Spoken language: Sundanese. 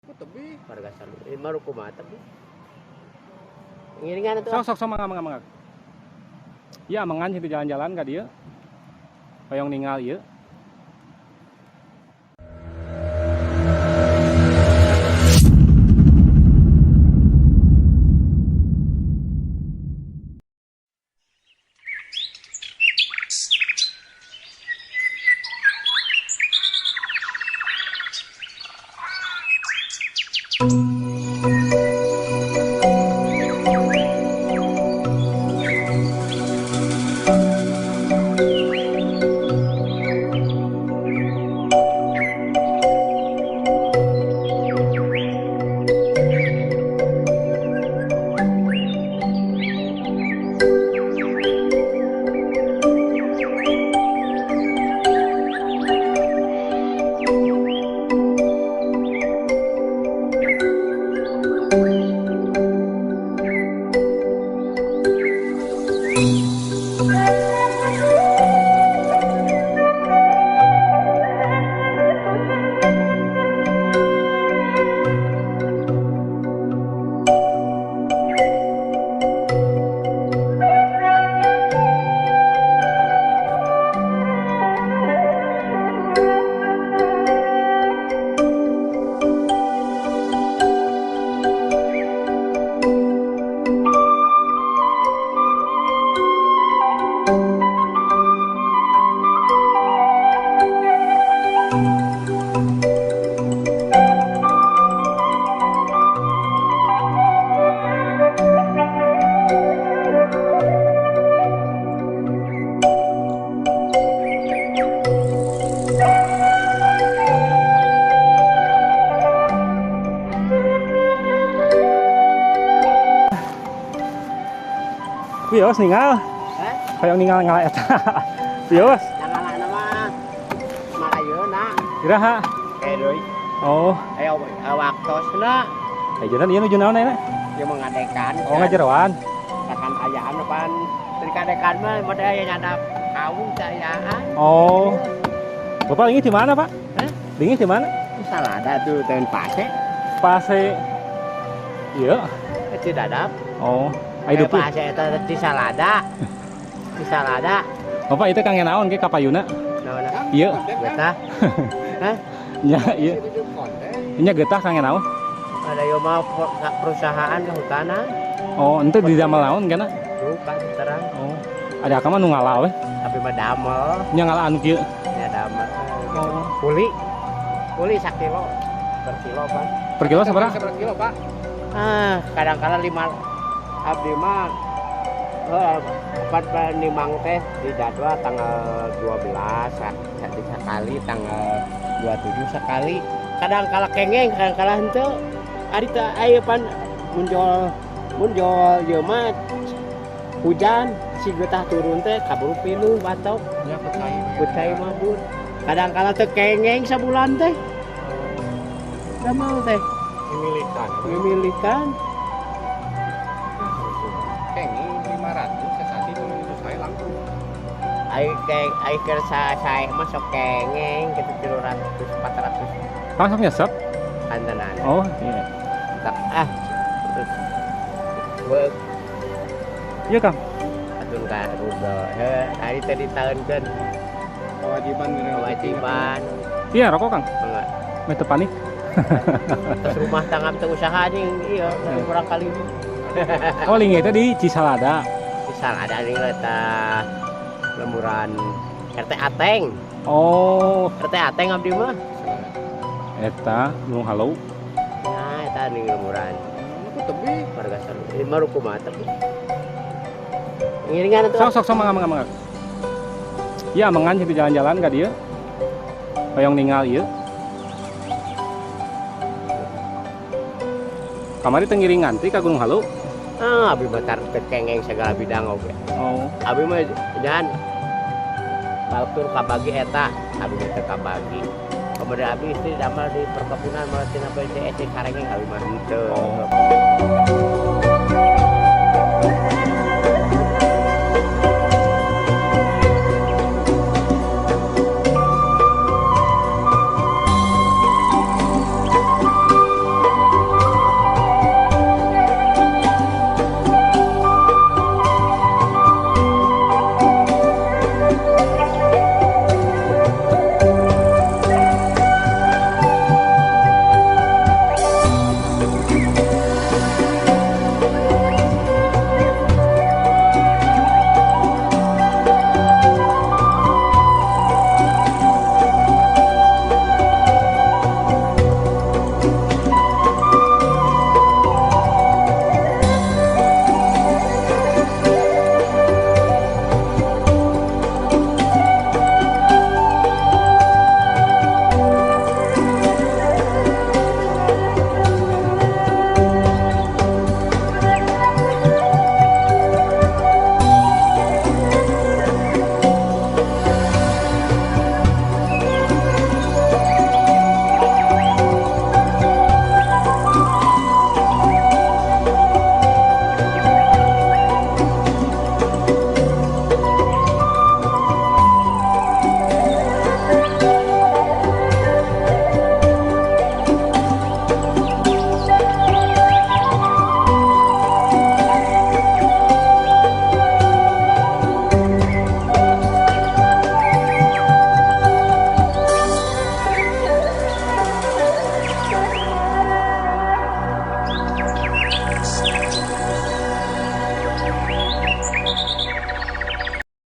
Tebih. Warga salu. Baru kumaha tebih. Ngiringan atuh. Sok sok sok, mangga mangga mangga. Ya, mengan situ jalan-jalan ka dieu. Hoyong ningal ieu. Wios ningal. Hah? Hoyong ningal ngala eta. Wios. Nangala mah marayeuna. Iraha. Kayak deui. Oh, Ayo waktosna ayeuna ieu nuju naon ayeuna? Ieu mah ngadekan. Oh, ngajeroan. Kakan ayaan pan dari kadekan mah model aya nyadap kawung ayaan. Oh. Bapak ini di mana, Pak? Hah? Ini di mana? Salah ada tuh tahun pase. Pase. Iya. Cidadap. Oh, ayo dupi. Pase eta di Salada. Di Salada. Bapak itu kangge naon ke kapayuna? Naon? Iya. Getah. Hah? Nya, iya. Nya getah kangge naon? Ada yo mah perusahaan kehutanan. Oh, ente di damel naon kana? Lupa terang. Oh. Ada akama nu ngala we. Tapi mah damel. Nya ngala anu kieu. Nya damel. Oh. Kuli. Kuli sakilo. Per kilo, Pak. Per kilo sabaraha? Seberapa kilo, Pak? Ah, kadang-kadang 5 abdi mah empat nimang teh di jadwal tanggal 12 sekali, tanggal 27 sekali. Kadang kala kengeng, kadang kala henteu. Ari teh aya pan muncul muncul ieu mah hujan si getah turun teh kaburu pinuh batok. Ya, kucai. Kucai mabur. Kadang kala teh kengeng sabulan teh. Damel teh Mimilikan. mimilikan. Kenging 500 sesasi itu saya langsung. Ai keng ai keur sae mah sok kengeng gitu 300 400 Langsung nyesep. kantenan. Oh, iya. Tak ah. Terus gue Iya, Kang. atun ka rubel. Heuh, ari teh ditaeunkeun Kewajiban kewajiban. Iya, rokok, Kang. Enggak. Meh teu panik. Terus rumah tangga teu usaha anjing iya kurang kali mah. Oh, linggih teh di Cisalada. Misal ada nih eta lemburan RT Ateng. Oh, RT Ateng abdi mah. eta Gunung Halu. Nah, eta nih lemburan. Aku tebih. Warga salu. Ini baru kumaha tebih. Ngiringan atuh. Sok sok sok, mangga mangga mangga. Ya, mengan situ jalan-jalan ka dieu. Hoyong ningal ieu. Kamari teu ngiring ngantri ka Gunung Halu. Ah, abi mah tar teu kengeng segala bidang oge. Oh. Abi mah jangan batur kabagi eta, abi mah teu kabagi. Kemudian abi istri damel di perkebunan malah tina BCS karengeng abi mah henteu. Oh.